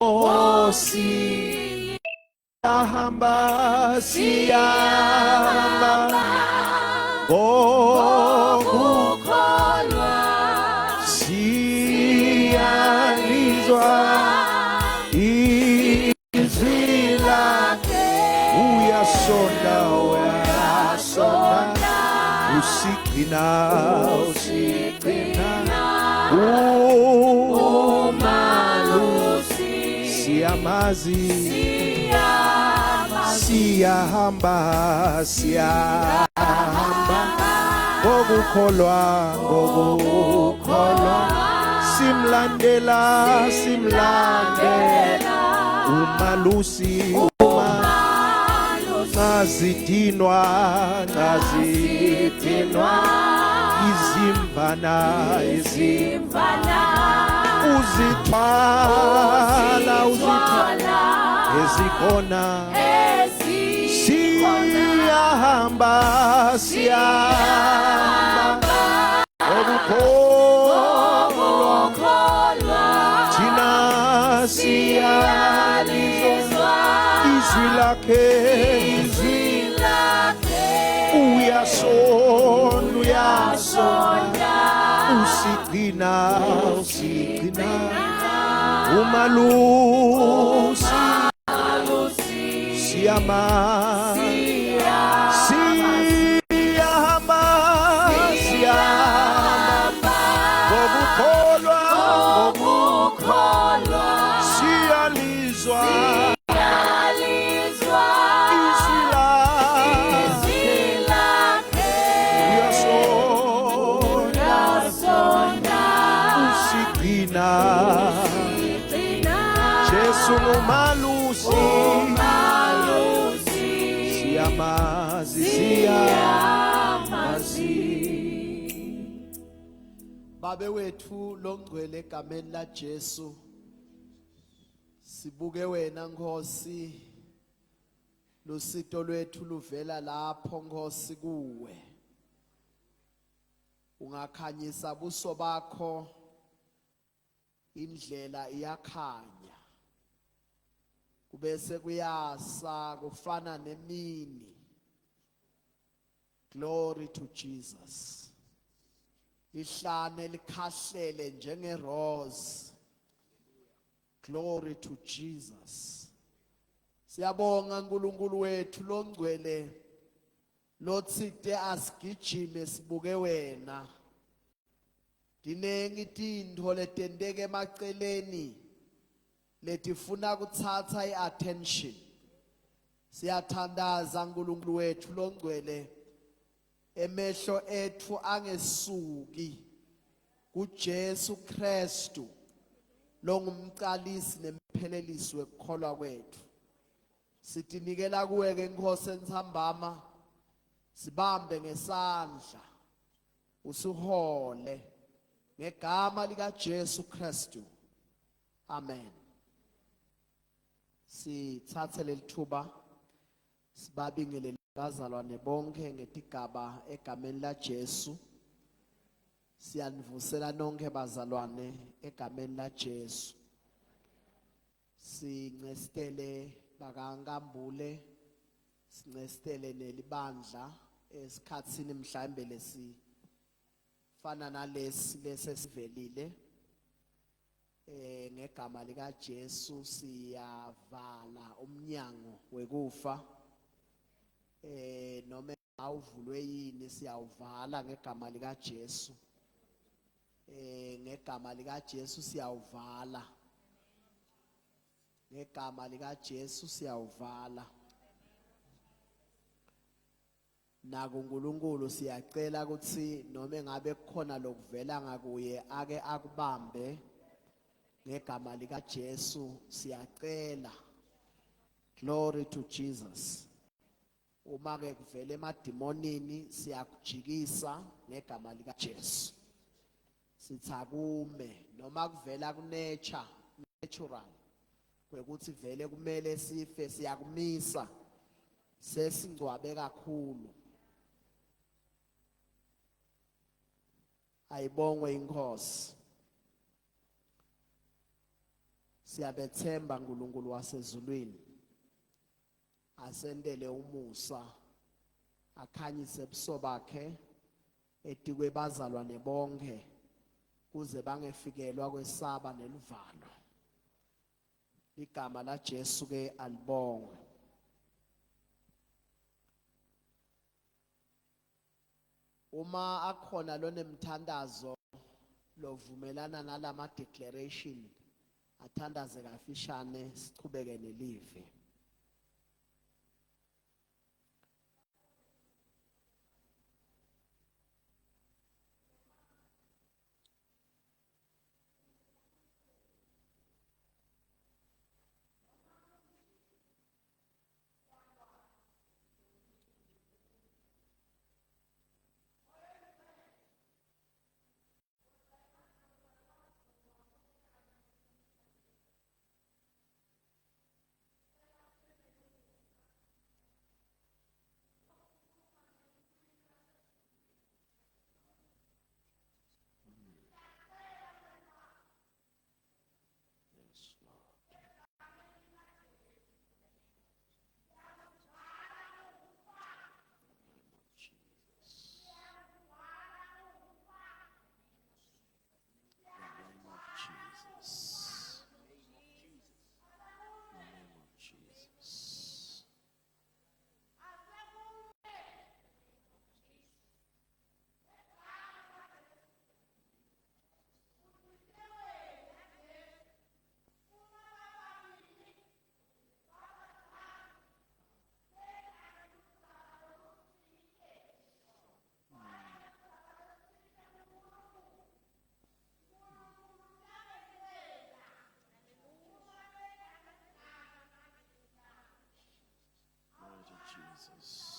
Nkosi siyahamba siyahamba ngokukholwa siyalizwa izwi lakhe uyasonda uyasonda usigcina usigcina umalusi siyamazi siyahamba siyahamba ngokukholwa ngokukholwa simlandela simlandela umalusi Ngazidinwa ngazidinwa izimvana izimvana uzithwala uzithwala ezikhona siyahamba siyahamba ngokukholwa thina siyalizwa izwi lakhe izwi lakhe uyasonda uyasonda usigcina usigcina umalusi siyama siyahamba siyahamba ngokukholwa ngokukholwa siyalizwa Siyalizwa izwi lakhe izwi lakhe uyasonda uyasonda usigcina sigcina Jesu ngumalusi umalusi siyamazi siyamazi Babe wethu longcwele egameni la Jesu Sibuke wena Nkosi lusito lwethu luvela lapho Nkosi kuwe Ungakhanyisa buso bakho indlela iyakhanya kubese kuyasa kufana nemini Glory to Jesus. Lihlane likhahlele njenge rose. Glory to Jesus. Siyabonga uNkulunkulu wethu longcwele lotsite asigijime sibuke wena. Tinengi tintfo letenteka emaceleni letifuna kutsatsa iattention. Siyathandaza uNkulunkulu wethu longcwele emehlo ethu angesuki kuJesu Kristu longumqalisi nemphelelisi wekukholwa kwethu. Sitinikela kuwe ke Nkosi entsambama sibambe ngesandla usihole ngegama lika Jesu Kristu. Amen. Sithathe lelithuba sibabingelele bazalwane bonke ngetigaba egameni la Jesu. Siyanivusela nonke bazalwane egameni la Jesu. Sincestele bakaNkambule sincestele nelibandla esikhatsini mhlambe lesi fana nalesi lesesivelile eh ngegama lika Jesu siyavala umnyango wekufa eh noma awuvulwe yini siyawuvala ngegama lika Jesu eh ngegama lika Jesu siyawuvala ngegama lika Jesu siyawuvala nakuNkulunkulu siyacela ukuthi noma ngabe kukhona lokuvela ngakuye ake akubambe ngegama lika Jesu siyacela glory to Jesus uma ke kuvela emadimonini siyakujikisa ngegama lika Jesu sithakume noma kuvela ku nature natural kwekuthi vele kumele sife siyakumisa sesingcwabe kakhulu ayibongwe inkosi. Siyabethemba uNkulunkulu wasezulwini. Asendele umusa akhanyise buso bakhe etikwe bazalwane bonke kuze bangefikelwa kwesaba neluvalo. Igama la Jesu ke alibongwe. Uma akhona lonemthandazo lovumelana nalama declaration athandaze kafishane sichubeke nelivi. Yes, Lord. In the name of Jesus. In the name of Jesus. Mighty Jesus.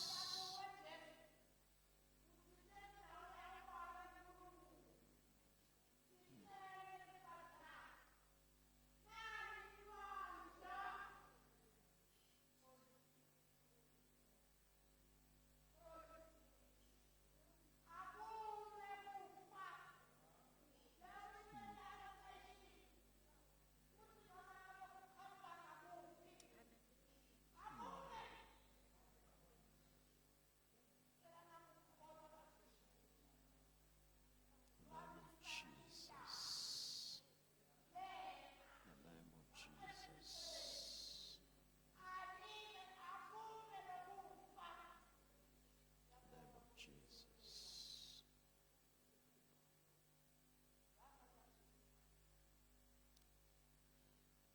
Jesus. In the name of Jesus. In the name of Jesus.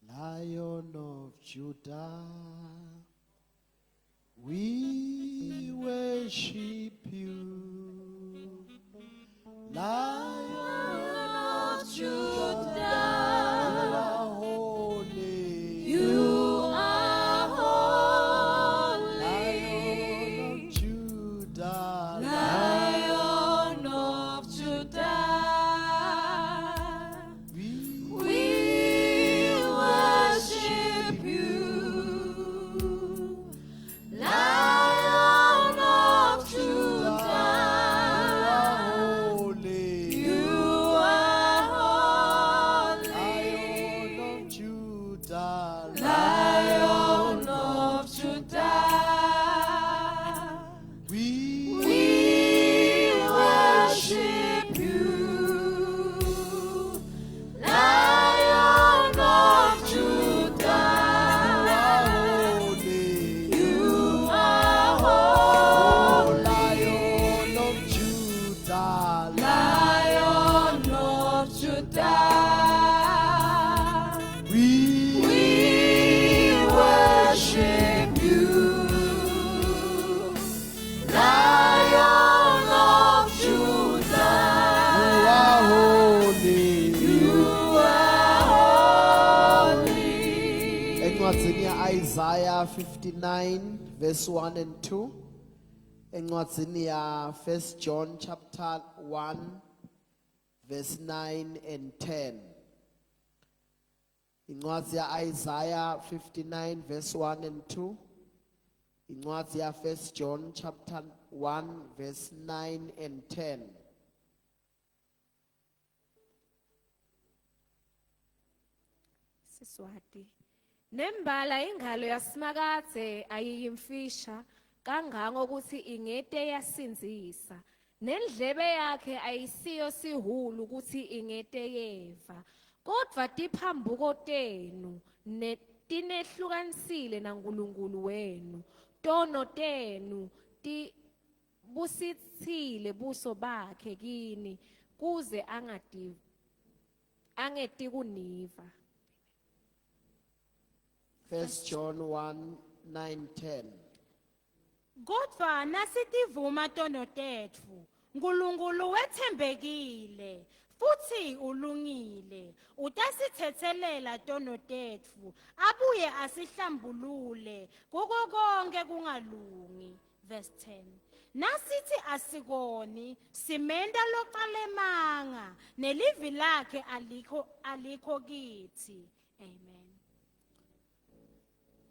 Lion of Judah, we worship you. Lion of Judah, you are holy. You are holy. Lion of Judah, Lion of Judah, we we worship you. Lion of you Judah, are holy. you are holy. Lion of Judah, Lion of Judah, we we worship you. Lion of Judah, are holy. you are holy. Lion of Judah, Lion of Judah, we we worship you. Lion of Judah, you are holy. you are holy. Encwadzini ya-Isaiah 59 verse 1 and 2. Encwadzini ya 1 John chapter 1 verse 9 and 10. Incwadzi ya-Isaiah 59 verse 1 and 2. Incwadzi ya 1 John chapter 1 verse 9 and 10. Siswati. Nembala ingalo yaSimakadze ayiyimfisha kangangokuthi ingete yasindzisa. Nendlebe yakhe ayisiyo sihulu ukuthi ingete yeva. Kodvwa tiphambuko tenu ne tinehlukanisile naNkulunkulu wenu. Tono tenu ti busithile buso bakhe kini kuze angati angeti kuniva. First John 1 9 10. Kodvwa nasitivuma tono tetfu, Nkulunkulu wetsembekile futsi ulungile, utasitsetselela tono tetfu, abuye asihlambulule kuko konkhe kungalungi. Verse 10. Nasithi asikoni, simenta localemanga, nelivi lakhe alikho alikho kithi. Amen.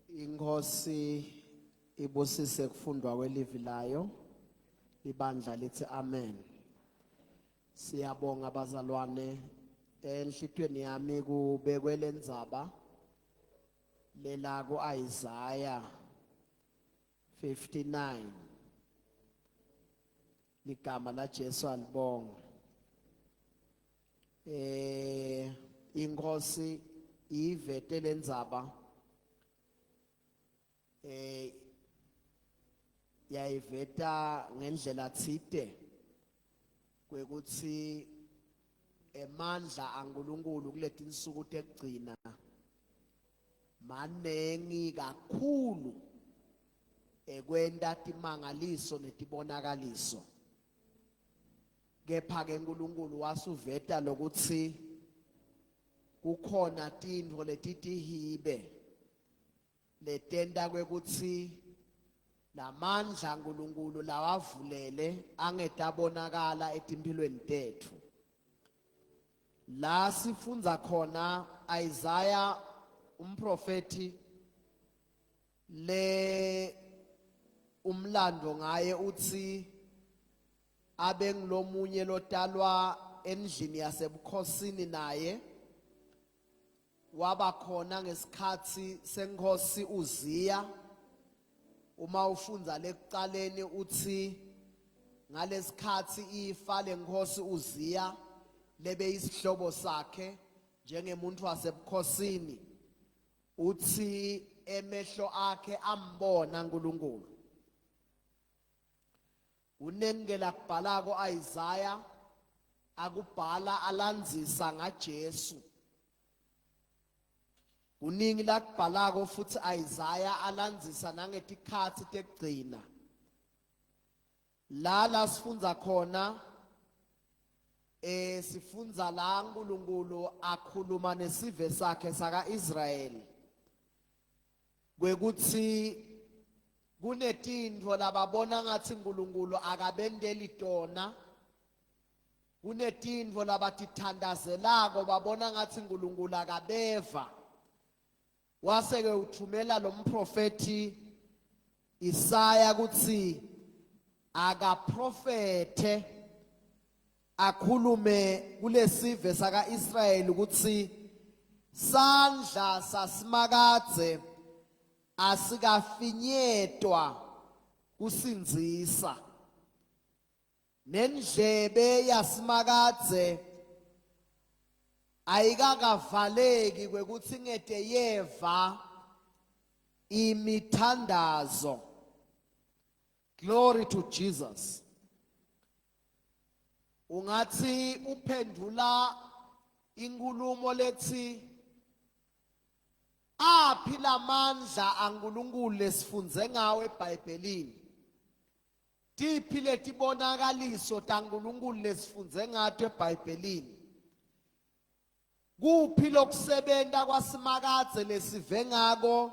Inkosi ibusise kufundwa kwelivi layo. Ibandla lithi amen. Siyabonga bazalwane enhlitweni yami kubekwe lendzaba lela kuIsaiah 59 ligama la Jesu alibonga eh inkosi ivete lendzaba eh yayiveta ngendlela tsite kwekutsi emandla aNkulunkulu kuletinsuku tekugcina manengi kakhulu ekwenta timangaliso netibonakaliso kepha ke uNkulunkulu wasuveta lokuthi kukhona tintfo letitihibe letenta kwekutsi lamandla uNkulunkulu lawavulele angetabonakala etimphilweni tetfu La sifundza khona Isaiah umprofeti le umlando ngaye utsi abengilomunye lotalwa endlini yasebukhosini naye waba khona ngesikhatsi senkhosi Uziya uma ufundza lekucaleni utsi ngalesikhatsi ifa lenkhosi Uziya lebeyisihlobo sakhe njengemuntu wasebukhosini utsi emehlo akhe ambona uNkulunkulu Kunengi-ke lakubhalako Isaya akubhala alandzisa ngaJesu. Kuningi lakubhalako futsi Isaya alandzisa nangetikhatsi tekugcina. La la sifundza khona eh sifundza la uNkulunkulu akhuluma nesive sakhe saka-Israyeli kwekutsi kunetintfo lababona ngatsi uNkulunkulu akabenteli tona kunetintfo labatithandazelako babona ngatsi uNkulunkulu akabeva wase-ke uthumela lo mprofethi Isaya kutsi akaprofethe akhulume kulesive saka-Israyeli kutsi sandla saSimakadze asikafinyetwa kusindzisa nendlebe yaSimakadze ayikakavaleki kwekutsi ngete yeva imithandazo. Glory to Jesus. Ungathi uphendula inkulumo lethi aphi lamandla aNkulunkulu lesifundze ngawo eBhayibhelini? Tiphi letibonakaliso taNkulunkulu lesifundze ngato eBhayibhelini? Kuphi lokusebenta kwaSimakadze lesive ngako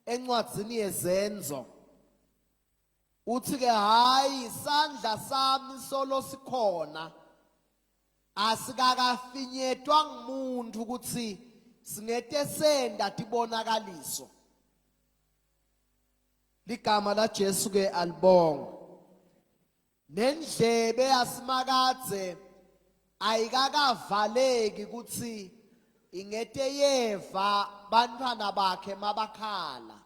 encwadzini yeZenzo? Uthi ke hayi isandla sami solo sikhona asikakafinyetwa ngumuntu ukuthi singete senda tibonakaliso. Ligama la Jesu ke alibongwe. Nendlebe yaSimakadze ayikakavaleki kutsi Ingete yeva bantfwana bakhe mabakhala.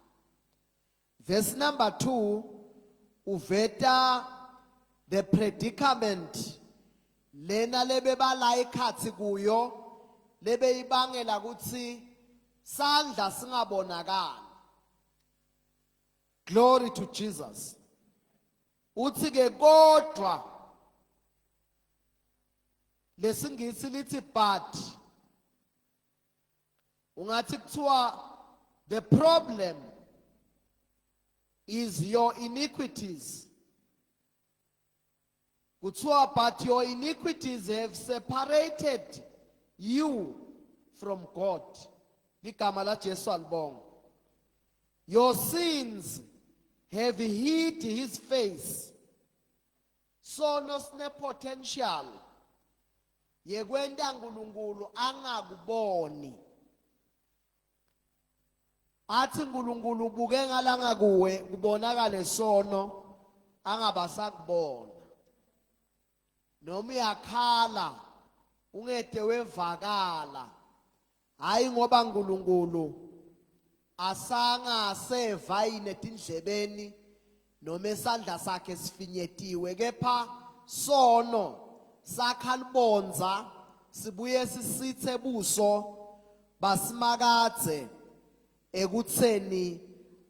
Verse number 2 uveta the predicament lena lebebala ikhatsi kuyo lebeyibangela kutsi sandla singabonakali. Glory to Jesus. Uthi ke kodwa lesingisi lithi but ungathi kuthiwa the problem is your iniquities kuthiwa but your iniquities have separated you from God ligama la Jesu alibonga your sins have hid his face sono sine potential yekwenta uNkulunkulu angakuboni athi uNkulunkulu ubuke ngalanga kuwe kubonakale sono angabasakubona noma uyakhala ungede wevakala hayi ngoba uNkulunkulu asanga seva yini etindlebeni noma isandla sakhe sifinyetiwe kepha sono sakha libondza sibuye sisithe buso basimakadze ekutheni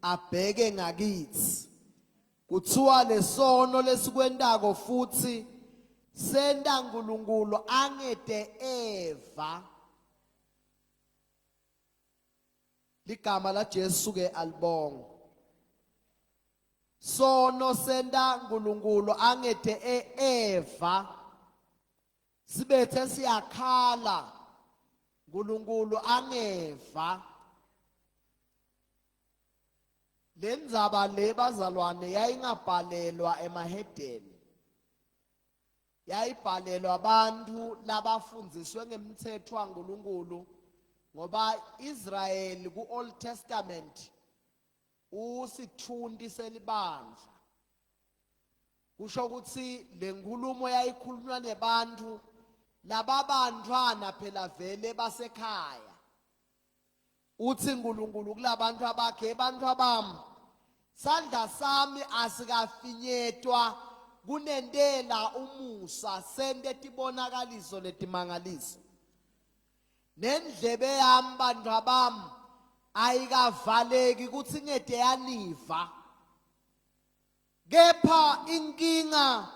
abheke ngakithi kuthiwa lesono lesikwentako futhi senta uNkulunkulu angete eva Ligama la Jesu ke alibongwe. Sono senta uNkulunkulu angethe eEva. Sibethe siyakhala uNkulunkulu angeva. Lendzaba le bazalwane yayingabhalelwa emahedeni. Yayibhalelwa abantu labafundziswe ngemtsetfo waNkulunkulu ngoba Israel ku Old Testament usithunti selibandla. Kusho ukuthi lenkulumo yayikhulunywa nebantu lababantwana phela vele basekhaya. Uthi uNkulunkulu kulabantu abakhe abantu abami sandla sami asikafinyetwa kunentela umusa sente tibonakaliso letimangaliso nendlebe yami bantu abami ayikavaleki ukuthi ngede yaniva kepha inkinga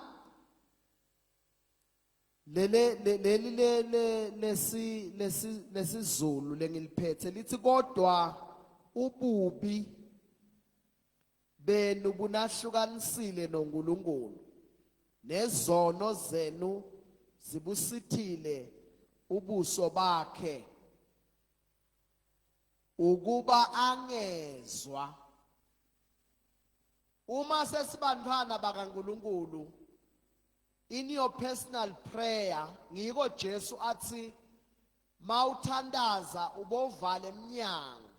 lele leli le le lesi lesi lesizulu lengiliphethe lithi kodwa ububi benu bunahlukanisile noNkulunkulu nezono zenu zibusithile ubuso bakhe ukuba angezwa uma sesibantwana bakaNkulunkulu In your personal prayer ngiko Jesu athi mawuthandaza ubovala emnyango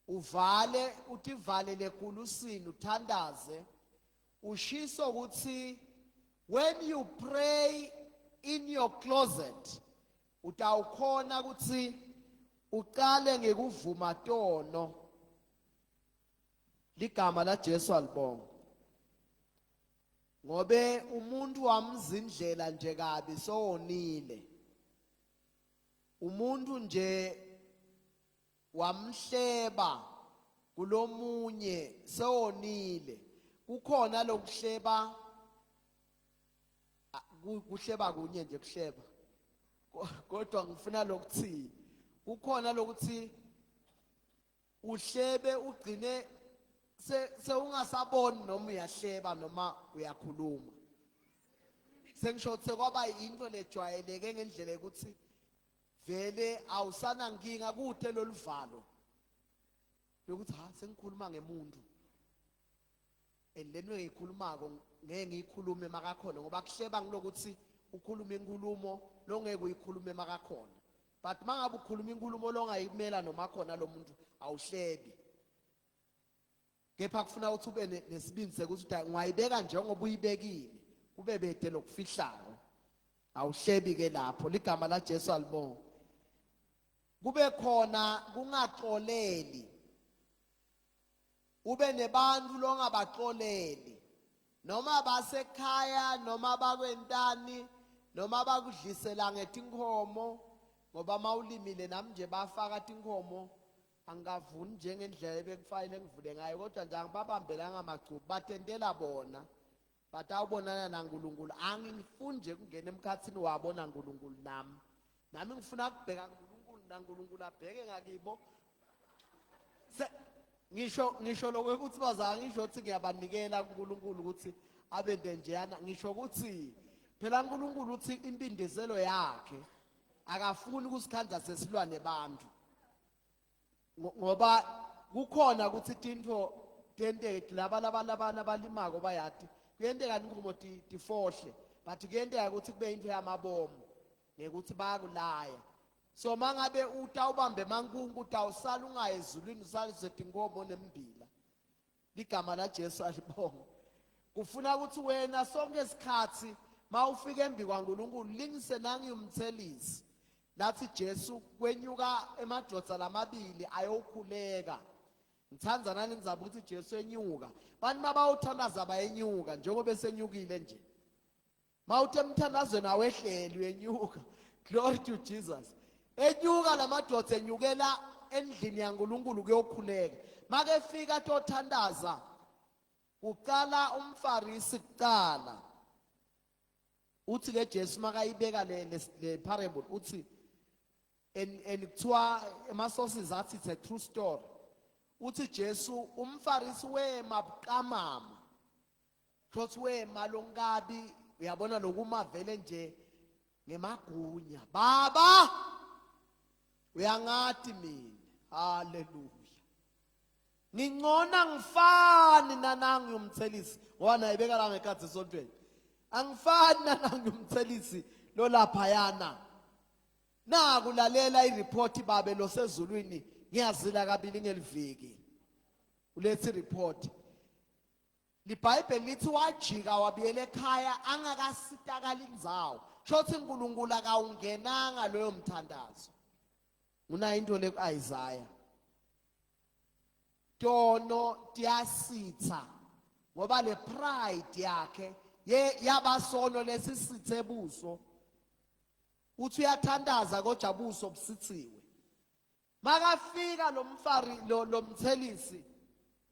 uvale utivalele ekulusini uthandaze ushiso ukuthi when you pray in your closet utawukhona ukuthi uqale ngekuvuma tono ligama la Jesu alibonga ngobe umuntu wamzindlela nje kabi sowonile umuntu nje wamhleba kulomunye sewonile kukhona lokuhleba kuhleba kunye nje kuhleba kodwa ngifuna lokuthi kukhona lokuthi uhlebe ugcine sewungasaboni noma uyahleba noma uyakhuluma sengisho ukuthi kwaba into lejwayeleke ngendlela yokuthi vele awusanankinga kude loluvalo lokuthi ha sengikhuluma ngemuntu and lento engiyikhulumako ngeke ngiyikhulume makakhona ngoba kuhleba ngilokuthi ukhulume inkulumo longeke uyikhulume makakhona but mangabe ukhuluma inkulumo longayimela noma khona lo muntu awuhlebi kepha kufuna ukuthi ube nesibindi sekuthi ungayibeka njengoba uyibekile kube bede lokufihlayo awuhlebi ke lapho ligama la Jesu alibonga. Kube khona kungaxoleli. Ube nebantfu longabaxoleli. Noma basekhaya noma bakwentani noma bakudlisela ngetinkhomo ngoba mawulimile nami nje bafaka tinkhomo angikavuni njengendlela ebekufanele ngivule ngayo kodwa nje angibabambelanga amagcubu batentela bona batawubonana naNkulunkulu angifuni nje kungena emkhathini wabo naNkulunkulu nami nami ngifuna kubheka uNkulunkulu naNkulunkulu abheke ngakibo ngisho ngisho lokho ukuthi bazange ngisho ukuthi ngiyabanikela kuNkulunkulu ukuthi abende njeyana ngisho ukuthi phela uNkulunkulu uthi impindiselo yakhe akafuni ukusikhandla sesilwane bantu ngoba kukhona ukuthi tintfo tenteke laba laba laba labalimako bayati kuyenteka inkomo tifohle but kuyenteka ukuthi kube into yamabomu ngekuthi bayakulaya so mangabe utawubamba emankunku utawusala ungayi ezulwini usaliswe tinkomo nembila ligama laJesu alibonge kufuna ukuthi wena sonke isikhathi mawufika embi kwaNkulunkulu lingise nangiyumthelisi lathi Jesu kwenyuka emadoda lamabili ayokhuleka ngithanda nalendzaba ukuthi Jesu enyuka bantu mabawuthandaza bayenyuka njengoba esenyukile nje Mawuthi emthandazweni awehleli uyenyuka. Glory to Jesus. Enyuka lamadoda enyukela endlini yaNkulunkulu kuyokhuleka. Makefika tothandaza kuqala umFarisi kuqala. Uthi ke Jesu makayibeka le le parable uthi and kuthiwa ema sources athi it's a true story. Uthi Jesu umFarisi wema buqamama Thothi wema lonkabi uyabona lokuma vele nje ngemagunya baba uyangati mina haleluya ngingcona ngifani nanangu yomthelisi ngoba naye beka la ngekhathi esontweni angifani nanangu yomthelisi lolaphayana naku lalela ireport babe losezulwini ngiyazila kabili ngeliviki ulethe ireport LiBhayibheli lithi wajika wabuyela ekhaya angakasitakali indzawo. Shothi uNkulunkulu akawungenanga loyo mthandazo. Unayo into le kuIsaiah. Tono tiyasitha ngoba le pride yakhe ye yabasono lesisithe ebuso. Uthi uyathandaza kodwa buso busithiwe. Makafika lo mfari lo lomthelisi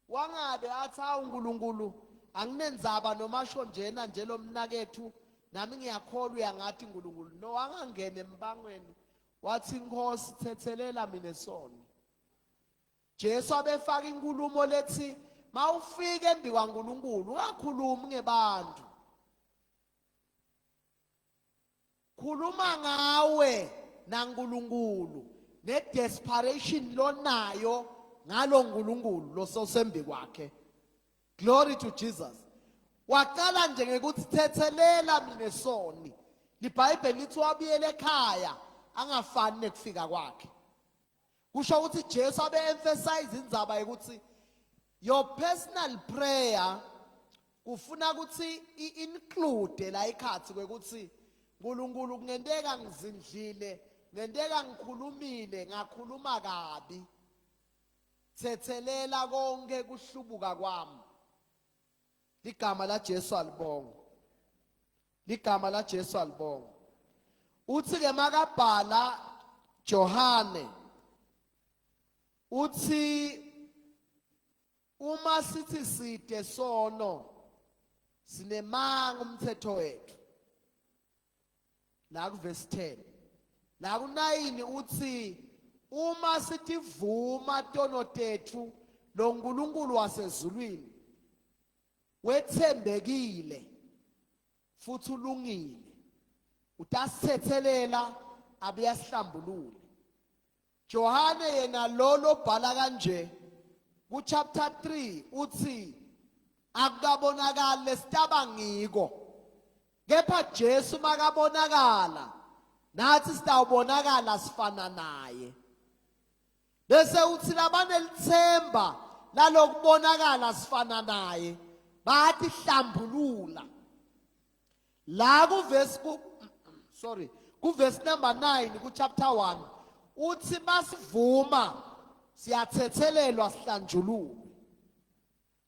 wangabe athi awu uNkulunkulu anginenzaba noma sho njena nje lo mnakethu nami ngiyakholwa uyangathi uNkulunkulu no wangangena embangweni wathi inkosi thethelela mina sono Jesu abefaka inkulumo lethi mawufika embi kwaNkulunkulu ungakhulumi ngebantu Khuluma ngawe naNkulunkulu ne desperation lonayo ngalo nkulunkulu lososembi kwakhe. Glory to Jesus. Waqala nje ngekuthi thethelela mina soni. LiBhayibheli lithi wabuyela ekhaya angafani nekufika kwakhe. Kusho ukuthi Jesu abe emphasize indzaba yokuthi your personal prayer kufuna ukuthi i-include la ikhathi kwekuthi uNkulunkulu kungenteka ngizindlile ngenteka ngikhulumile ngakhuluma kabi thethelela konke kuhlubuka kwami ligama la Jesu alibonga ligama la Jesu alibonga uthi ke makabhala Johane uthi uma sithi side sono sinemanga umthetho wethu la kuverse 10 la ku9 uthi uma sitivuma tono tethu lo nkulunkulu wasezulwini wethembekile futhi ulungile utasithethelela abuyasihlambulule Johane yena lo lobhala kanje ku chapter 3 uthi akukabonakali lesitaba ngiko kepha Jesu makabonakala nathi sitawubonakala sifana naye bese uthi labanelithemba lalokubonakala sifana naye bathi hlambulula la kuvesi ku sorry kuvesi number 9 ku chapter 1. Uthi masivuma siyathethelelwa sihlanjululwe.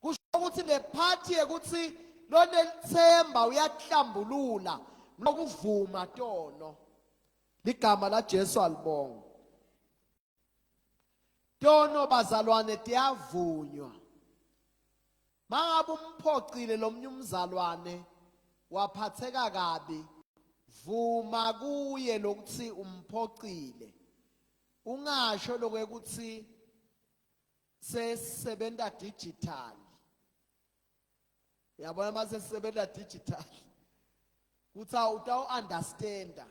Kusho ukuthi le party yekuthi lonelithemba uyakuhlambulula lokuvuma tono. Ligama la Jesu alibonga. Tono bazalwane tiyavunywa. Mangabe umphocile lomnye umzalwane waphatheka kabi vuma kuye lokuthi umphocile. Ungasho lokwekuthi sesebenta digital. Uyabona mase sisebenta digital. Kuthi utawu understanda.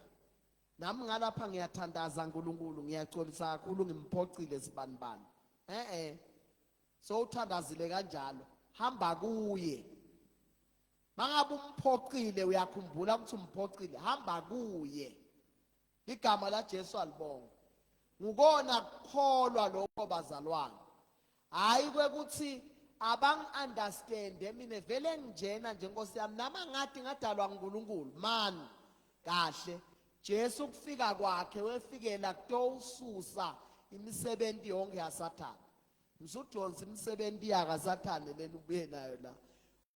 Nami ngalapha ngiyathandaza uNkulunkulu ngiyaxolisa kakhulu ngimphocile sibanibani. Eh eh. So uthandazile kanjalo hamba kuye. Mangabe umphocile uyakhumbula ukuthi umphocile hamba kuye. Igama la Jesu alibonga. Ngukona kukholwa lokho bazalwane. Hayi kwekuthi abangi-understande mina vele nginjena nje nkosi yami nami angathi ngadalwa nguNkulunkulu man kahle Jesu kufika kwakhe wefikela kutowususa imisebenzi yonke yaSathane msudonsa imisebenzi yakaSathane lena ubuye nayo la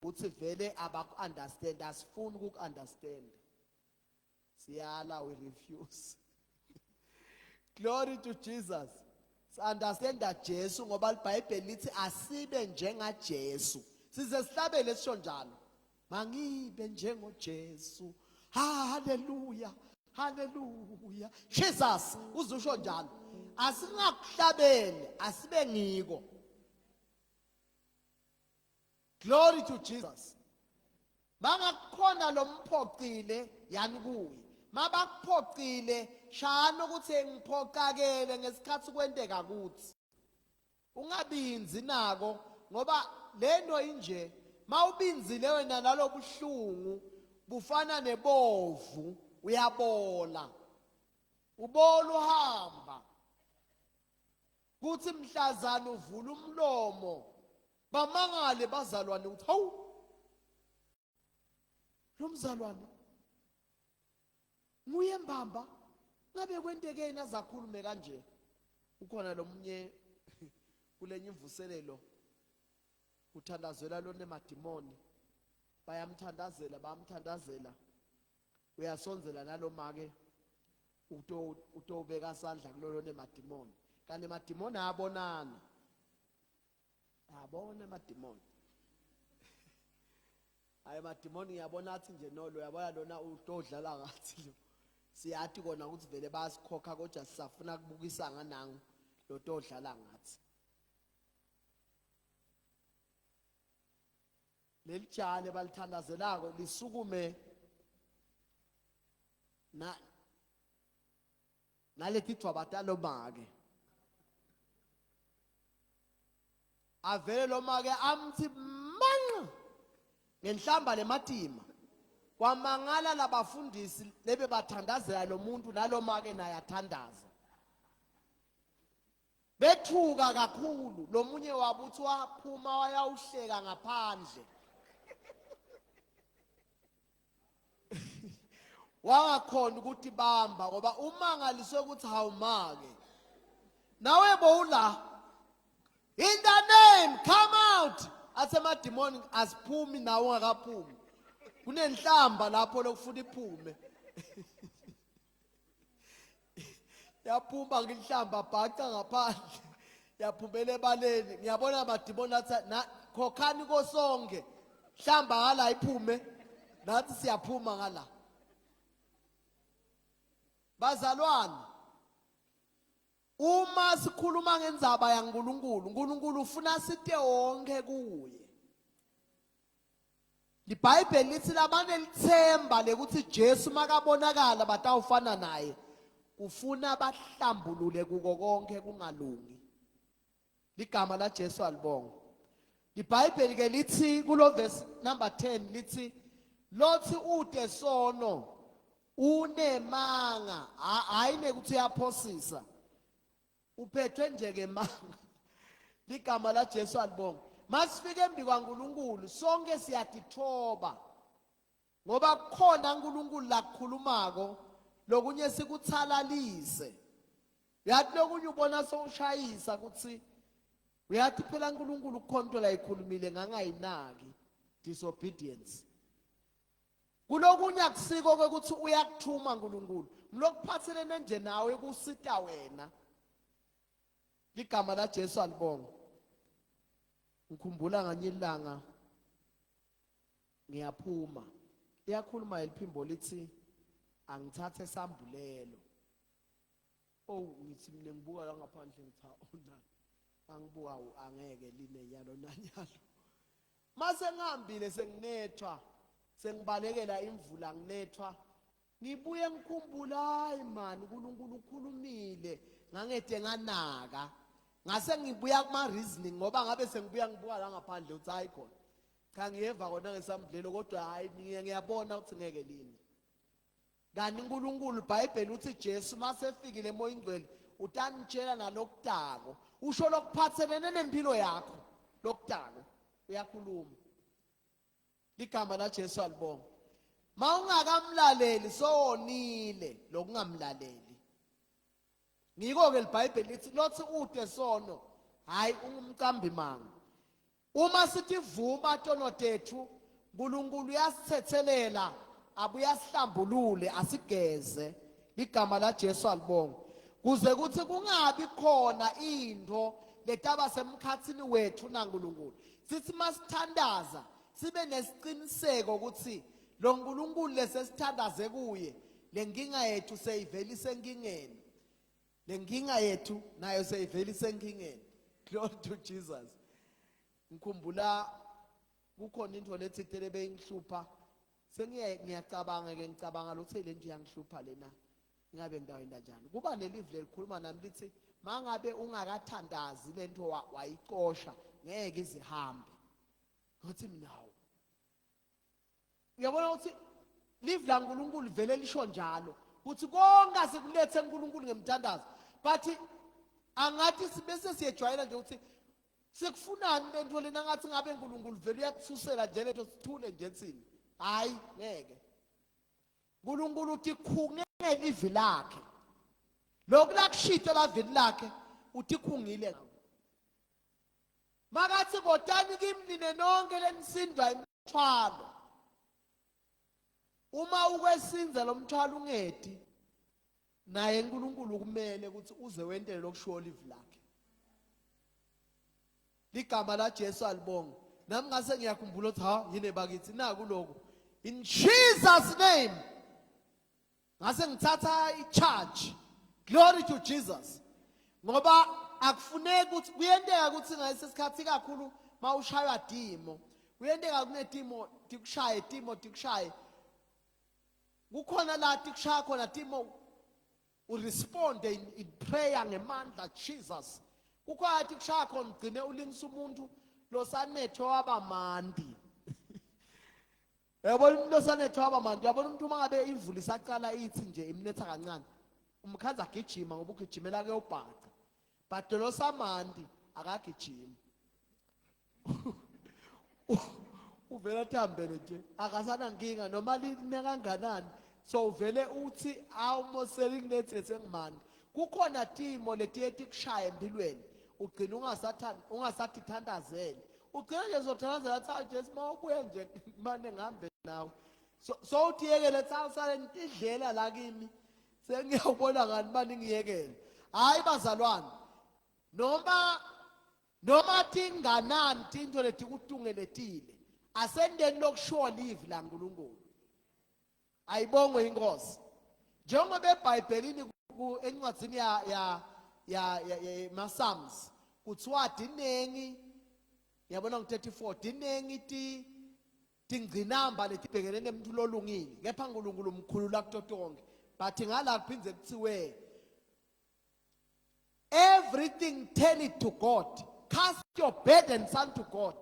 uthi vele abaku-understand asifuni ukuku-understand siyala we refuse glory to jesus si-understanda jesu ngoba libhayibheli lithi asibe njengajesu size sihlabele sisho njalo mangibe njengojesu haleluya haleluya jesus uzusho njalo asingakuhlabeli asibe ngiko Glory to Jesus. Bangakukhona lomphoqile yani kuye. Mabakuphoqile shana ukuthi ngiphoqakele ngesikhathi kwenteka kuthi. Ungabinzi nako ngoba lento inje mawubinzile wena nalobuhlungu bufana nebovu uyabola. Ubola uhamba. Kuthi mhlazana uvula umlomo bamangale bazalwane ukuthi hawu lo mzalwane nguye mbamba ngabe kwentekeni azakhulume kanje ukhona lomunye kulenye imvuselelo uthandazela lona emadimoni bayamthandazela bayamthandazela uyasondzela nalomake utowubeka sandla kulolo nemadimoni kanti emadimoni ayabonana abona emadimoni hayi emadimoni ngiyabona athi nje nolo uyabona lona utodlala ngathi lo siyathi kona ukuthi vele bayasikhokha kodwa sisafuna kubukisa nganangu lo todlala ngathi leli jale balithandazelako lisukume na naleti dvwaba talomake avele lomake amthi manqa ngenhlamba lematima kwamangala labafundisi lebe bathandazela lo muntu nalomake naye athandaza Bethuka kakhulu lomunye wabo uthi waphuma wayawuhleka ngaphandle. Wangakhona ukuthi bamba ngoba umangaliswe ukuthi hawumake. Nawe bowula In the name come out. Athe amadimoni asiphumi nawe ungakaphumi. Kunenhlamba lapho lokufuna iphume. Yaphuma nginhlamba bhaca ngaphandle. Yaphumela ebaleni. Ngiyabona amadimoni athi na khokhani kosonke. Hlamba ngala iphume. Nathi siyaphuma ngala. Bazalwane uma sikhuluma ngendzaba yaNkulunkulu, uNkulunkulu ufuna site wonke kuye. LiBhayibheli lithi labanelithemba lekuthi Jesu makabonakala batawufana naye kufuna bahlambulule kuko konke kungalungi. Ligama la Jesu alibonga. LiBhayibheli ke lithi kulo verse number 10 lithi lothi ude sono unemanga hayi nekuthi uyaphosisa uphethwe nje ke manga ligama la Jesu alibonga masifike embi kwaNkuluNkulu sonke siyatithoba ngoba kukhona uNkulunkulu lakukhulumako lokunye sikuthalalise. Uyathi lokunye ubona sowushayisa ukuthi uyathi phela uNkulunkulu kukhona into la ikhulumile ngangayinaki disobedience. Kulokunye akusiko ukuthi uyakuthuma uNkulunkulu. Mlokuphathelene nje nawe kusita wena. Igama la Jesu alibonga. Ngikhumbula nganye ilanga ngiyaphuma. Liyakhuluma eliphimbo lithi angithathe sambulelo. Oh ngithi mina ngibuka la ngaphandle ngithi awuna angibuka angeke line nyalo nanyalo. Mase ngihambile senginethwa sengibalekela imvula nginethwa ngibuye ngikhumbula hayi man uNkulunkulu ukhulumile ngangede nganaka ngase ngibuya kuma reasoning ngoba ngabe sengibuya ngibuka la ngaphandle uthi hayi khona cha ngiyeva kona ngesambulelo kodwa hayi ngiyabona ukuthi ngeke lini Kanti uNkulunkulu iBhayibheli uthi Jesu masefikile emoya ingcwele utanitshela nalokutako. Usho lokuphathelene nempilo yakho lokutako. Uyakhuluma. Ligama la Jesu alibonga. Mawungakamlaleli sowonile lokungamlaleli. Ngiko ke iBhayibheli lithi lothi ude sono hayi ungumcambi manga. Uma sithi vuma tono tethu uNkulunkulu uyasithethelela abuye asihlambulule asigeze igama la Jesu alibonga kuze kuthi kungabi khona into letaba semkhathini wethu naNkulunkulu sithi masithandaza sibe nesiqiniseko ukuthi lo nkulunkulu lesesithandaze kuye le nkinga yethu seyivelise enkingeni le nkinga yethu nayo seyivelise enkingeni glory to jesus ngikhumbula kukhona into lethile lebeyingihlupha sengiye ngiyacabanga ke ngicabanga ukuthi le nto iyangihlupha lena ingabe ngidawenda njani kuba nelive lelikhuluma nami lithi mangabe ungakathandazi lento wayicosha ngeke izihambe ngathi mina hawu uyabona ukuthi live laNkulunkulu vele lisho njalo ukuthi konke asikulethe uNkulunkulu ngemthandazo but angathi sibese siyejwayela nje ukuthi sikufunani lento lena ngathi ngabe uNkulunkulu vele uyakususela nje lento sithule nje thina hayi ngeke uNkulunkulu uthi khunge ngelivi lakhe lokhu lakushito lavini lakhe uthi khungile ngakho makathi kotani kimi nine nonke lenisindwa imithwalo uma ukwesinza lo mthwalo ungedi naye uNkulunkulu kumele ukuthi uze wentele lokushiwo livi lakhe ligama la Jesu alibonga nami ngase ngiyakhumbula ukuthi ha yini bakithi naku lokhu in Jesus name ngase ngithatha i-charge glory to Jesus ngoba akufuneki ukuthi kuyenteka ukuthi ngalesi sikhathi kakhulu mawushaywa dimo kuyenteka kunetimo tikushaye timo tikushaye kukhona la tikushaya khona timo uresponde in, in prayer ngemandla Jesus kukhona athi kushaya khona ugcine ulingisa umuntu losanethwe waba mandi Uyabona umuntu osanethwa waba mandi uyabona umuntu uma ngabe imvula isaqala ithi nje imnetha kancane umkhanza agijima ngoba ugijimela kuyobhaca but lo samandi akagijimi uvela athambele nje akasanankinga noma line kanganani so uvele uthi awumoseli kunethe sengimandi kukhona timo letiye tikushaya empilweni ugcina ungasathanda ungasathithandazeli ugcina nje sothandazela athi hawu Jesu uma ubuya nje mane ngihambe nawe so so uthiyekele cha usale ngidlela la kimi sengiyawubona ngani mani ngiyekele hayi bazalwane noma noma tinganani tinto letikutungeletile asendeni lokushiwo livi laNkulunkulu ayibongwe inkosi njengoba eBhayibhelini encwadzini ya ya ya ya Psalms kuthiwa dinengi yabona ngu-34 dinengi ti tingcinamba letibhekene nemuntu lolungile kepha uNkulunkulu umkhulula kuto tonke but ngala kuphindze kuthiwe Everything turn it to God. Cast your burdens unto God.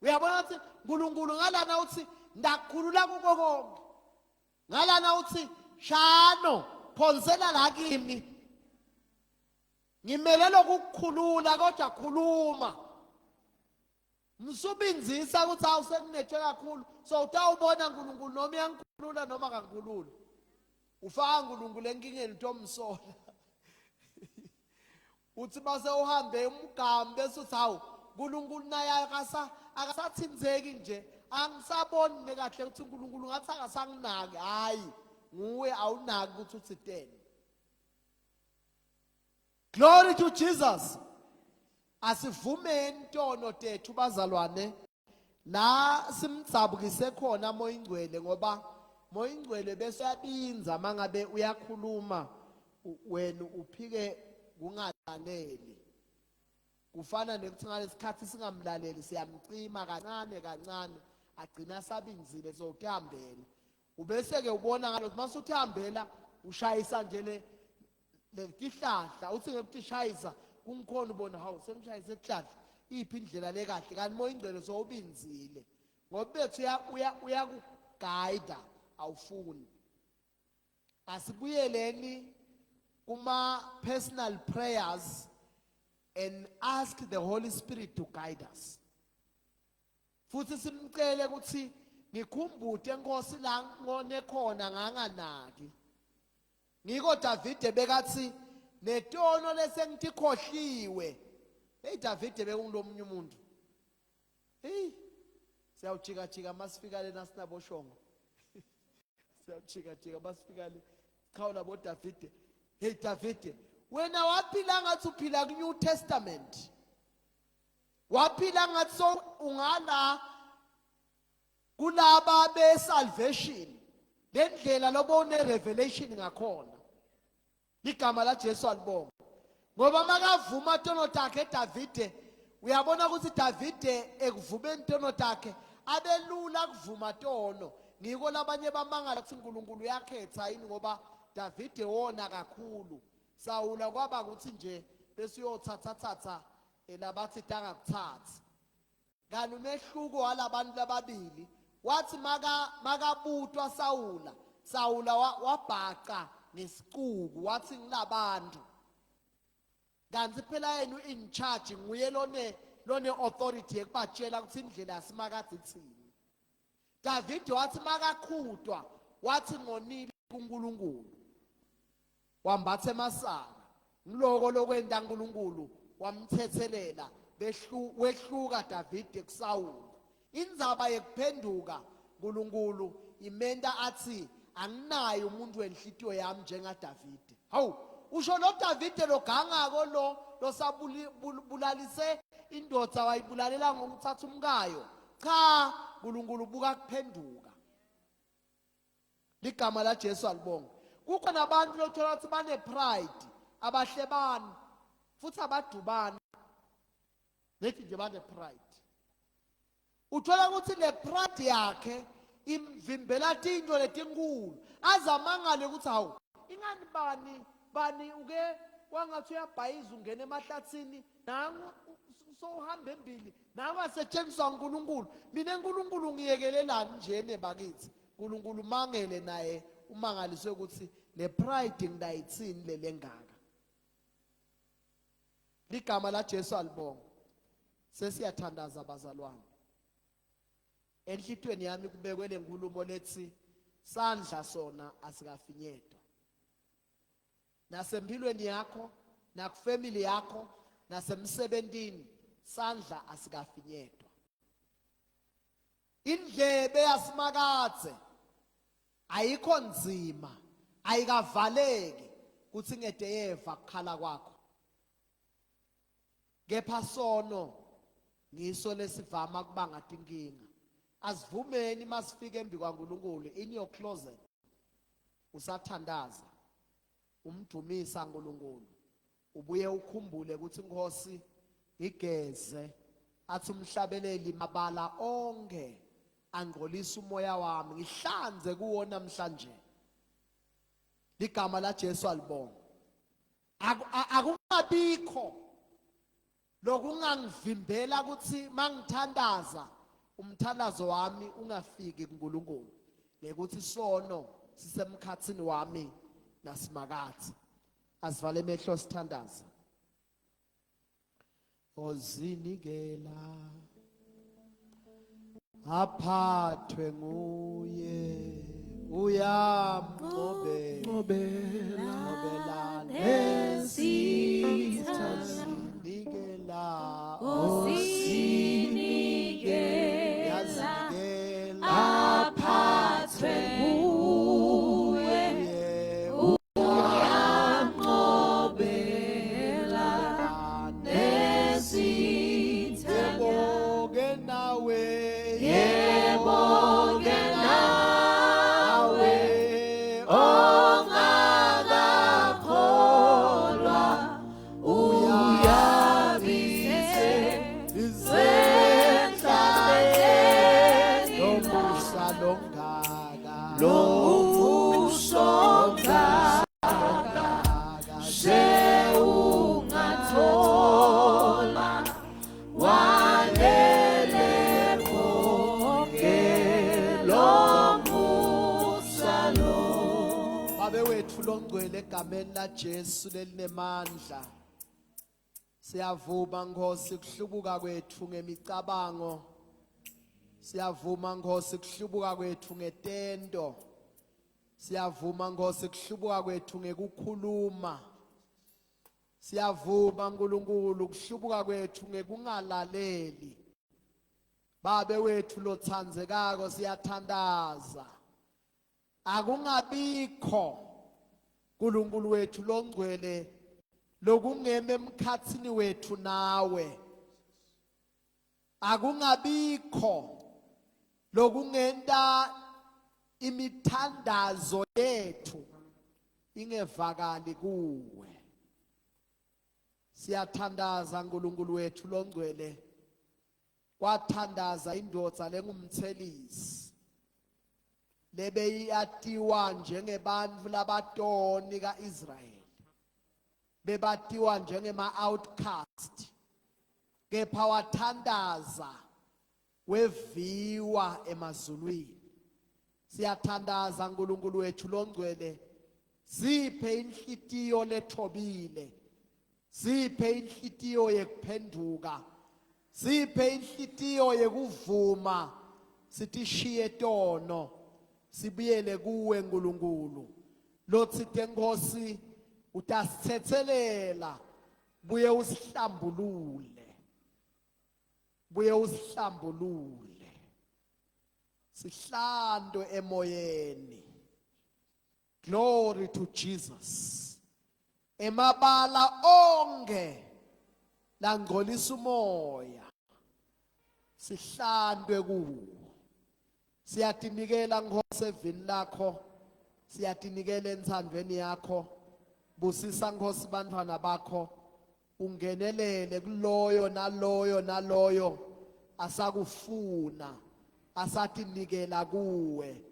Uyabona ukuthi uNkulunkulu ngalana uthi ndakhulula kuko konke. Ngalana uthi shano phonsela la kimi. Ngimele lokukukhulula kodwa khuluma. Msubinzisa ukuthi awusekunethwe kakhulu so utawubona uNkulunkulu noma uyangikhulula noma kangikhululi. Ufaka uNkulunkulu enkingeni utomsola. Uthi base uhambe umgama bese uthi hawu uNkulunkulu naye akasa akasathinzeki nje angisaboni nekahle ukuthi uNkulunkulu ngathi akasanginaki hayi nguwe awunaki ukuthi uthiteni. Glory to Jesus. Asivumeni tono tethu bazalwane la simdzabukise khona moya ingcwele ngoba moya ingcwele bese uyabinza mangabe uyakhuluma wena uphike kungalaleli kufana nekuthi ngalesikhathi singamlaleli siyamcima kancane kancane agcina sabinzile sowuthambela ubese ke ubona ngalokho masuthambela ushayisa nje le letihlahla uthi ngekutishayisa kungikhona ubona hawu sengishayise isihlahla iphi indlela lekahle kanti moya ingcwele sowubinzile ngoba bethu uyakugayida awufuni asibuyeleni kuma personal prayers and ask the Holy Spirit to guide us futhi simcele ukuthi ngikhumbute enkosi la ngone khona nganganaki Ngiko Davide bekathi netono lesengitikhohliwe. Hey Davide bekungulomunye umuntu. Hey siyawujika jika masifika lena sinaboshongo. Siyawujika jika masifika le. Chawula bo Davide. Hey Davide, wena waphila ngathi uphila ku New Testament. Waphila ngathi so ungala kulaba be salvation lendlela lobone revelation ngakhona igama la Jesu alibonga ngoba makavuma tono takhe Davide uyabona ukuthi Davide ekuvumeni tono takhe abelula kuvuma tono ngiko labanye bamangala ukuthi uNkulunkulu uyakhetha yini ngoba Davide wona kakhulu Sawula kwaba ukuthi nje bese uyothatha thatha elabathi tangakuthathi Kanti umehluko walabantu lababili wathi maka makabutwa Sawula Sawula wabhaca ngesicuku wathi ngilabantu kanti phela yena u-in charge nguye lone lone authority yekubatshela ukuthi indlela yasimakade ithini Davide wathi makakhutwa wathi ngonile kuNkulunkulu wambatha emasaka ngiloko lokwenta uNkulunkulu wamthethelela behlu wehluka Davide kuSawuli indzaba yekuphenduka uNkulunkulu imenta athi anginaye umuntu wenhlitiyo yami njengaDavide hawu usho lo Davide logangako lo losabulalise indoda wayibulalela ngokuthatha umkayo cha uNkulunkulu buka kuphenduka ligama la Jesu alibonga kukhona abantu lothola ukuthi bane pride abahlebani futhi abadubani ngithi nje bane pride uthola ukuthi le pride yakhe imvimbela tinto letinkulu azamangale ukuthi hawu ingani bani bani uke kwangathi uyabhayiza ungena emahlathini nangu sowuhamba embili nangu asetshenziswa uNkulunkulu mina uNkulunkulu ngiyekelelani nje nebakithi uNkulunkulu mangele naye umangaliswe ukuthi le pride ngidayithini le lengaka ligama la Jesu alibonga sesiyathandaza bazalwane enhlitweni yami kubekwe lenkulumo lethi sandla sona asikafinyetwa nasempilweni yakho nakufamily yakho nasemsebentini sandla asikafinyetwa Indlebe yasimakadze ayikho nzima ayikavaleki kuthi ngede yeva kukhala kwakho kepha sono ngiso lesivama kubanga tinkinga asivumeni masifike embi kwaNkulunkulu in your closet usathandaza umdumisa uNkulunkulu ubuye ukhumbule ukuthi inkosi ngigeze athi umhlabeleli mabala onke angcolisa umoya wami ngihlanze kuwo namhlanje ligama la Jesu alibonga akungabikho lokungangivimbela ukuthi mangithandaza umthandazo wami ungafiki kuNkulunkulu ngekuthi sono sisemkhathini wami nasimakathe asivale emehlo sithandaza ozinikela aphathwe nguye Uyamncobela ncobela Nesitha sinikela osinikela yazinikela aphathwe nguwe uye uyamncobela nesitha yebo-ke nawe yebo-ke nawe ongakakholwa uyabise Izenhlaleni lomusa longaka lomusa ongaka sewungathola wanele konke lomusa lo. Babe wethu longcwele egameni la Jesu lelinemandla Siyavuma Nkosi kuhlubuka kwethu ngemicabango Siyavuma Nkosi kuhlubuka kwethu ngetento Siyavuma Nkosi kuhlubuka kwethu ngekukhuluma Siyavuma nkulunkulu kuhlubuka kwethu ngekungalaleli Babe wethu lothandzekako siyathandaza Akungabikho nkulunkulu wethu longcwele lokungema emkhatsini wethu nawe Akungabikho lokungenta imithandazo yethu ingevakali kuwe Siyathandaza nkulunkulu wethu longcwele kwathandaza indvodza lengumthelisi lebeyatiwa njengebantfu labatoni kaIsrayeli bebatiwa njengema outcast kepha wathandaza weviwa emazulwini siyathandaza nkulunkulu wethu longcwele siphe inhlitiyo lethobile siphe inhlitiyo yekuphenduka siphe inhlitiyo yekuvuma sitishiye tono sibuyele kuwe nkulunkulu lotsite Nkosi utasithethelela buye usihlambulule buye usihlambulule sihlantwe emoyeni glory to Jesus emabala onke langcolisa umoya sihlantwe kuwo siyatinikela Nkosi evini lakho siyatinikela entsandvweni yakho busisa Nkosi bantfwana bakho ungenelele kuloyo naloyo naloyo asakufuna asatinikela kuwe.